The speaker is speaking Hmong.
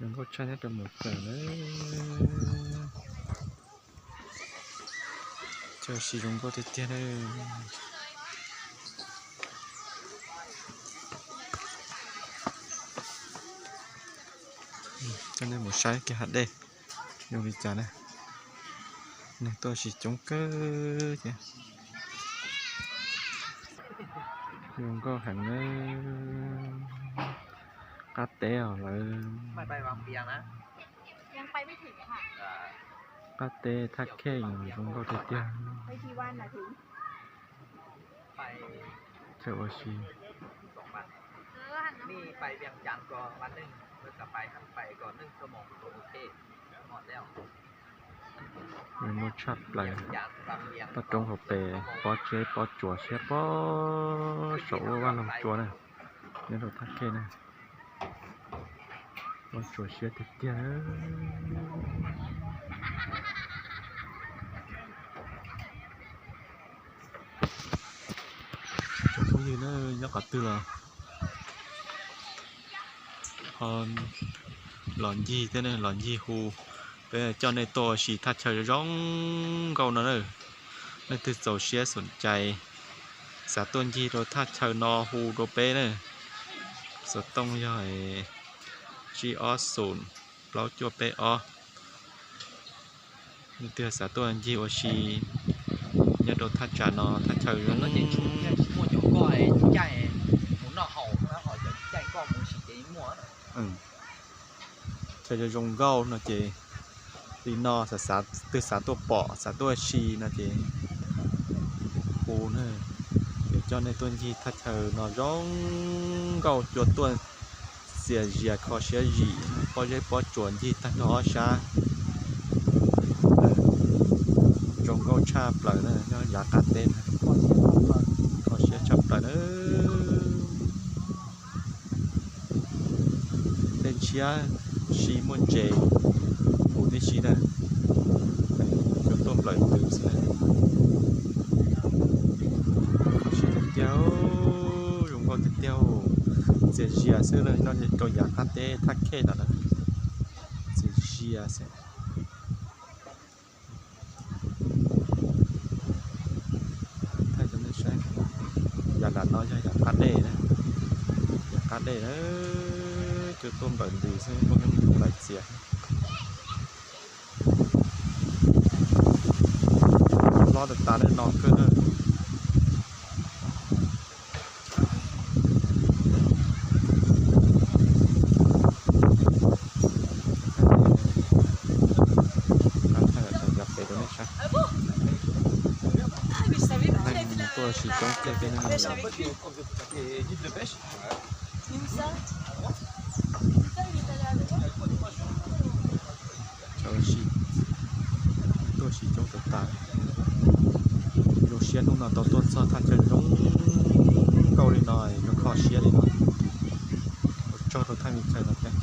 Zoo nkauj tshaj nyob rau Mường Chải na. Cov si zoo nkauj tiag tiag na. Coj nej mus saib kiag hav dej zoo li cas na. Neeg tuaj si coob kawg thiab. Zoo nkauj heev na. Qab teb os lawv. Qab teb thaj kheej zoo nkauj tiag tiag. Chaw ua si. Muaj tshaj plaws. Toj roob hauv pes pob zeb pob tsuas siab pob saum ub vaj loog tsua na. Nyob rau thaj kheej na. Pob tsuas siab tiag tiag. Tsoom phooj ywg na, nyob qhov twg los ho los ncig thiab ne, los ncig hu. Peb coj nej tuaj ua si thaj chaw zoo nkauj no na. Leej twg txaus siab xom cai xav tuaj ncig rau thaj chaw no hu rau peb na. Xov tooj yog tsib ob xoom plaub cuaj peb ob. Leej twg xav tuaj ncig ua si nyob rau thaj tsam no, thaj chaw zoo, chaw zoo nkauj no ces li no, xav, twg xav tuaj pom xav tuaj ua si no ces hu na, ces coj nej tuaj ncig thaj chaw no zoo nkauj, cua tuaj txias zias kho siab zim, pob zeb pob tsuas ncig tag nrho ob sab. Zoo nkauj tshaj plaws na, nyob yav qab teb na, kho siab tshaj plaws na. Tej ntshiab si muaj ntses huv tib si na, cua tuaj nplawm ntws xwb na. Kho siab tiag tiag, zoo nkauj tiag tiag, txias zias xwb na, nyob rau yav qab teb thaj kheej no na, txias zias xwb. Thaij rau nej saib, yav nram no yog yav qab dej na, yav qab dej na, cua tuaj nplawm ntws xwb, muaj ib lub laim txias. Hlob tas tas li no kawg na. Qab thaij cov pem rau nej saib. Tuaj si coob tiag tiag. Cov si tuaj si coob tas tas. Zoo siab hnub no tau tuaj txog thaj chaw zoo nkauj li no, zoo kho siab li no. Ua tsaug rau thaj me chaw no thiab.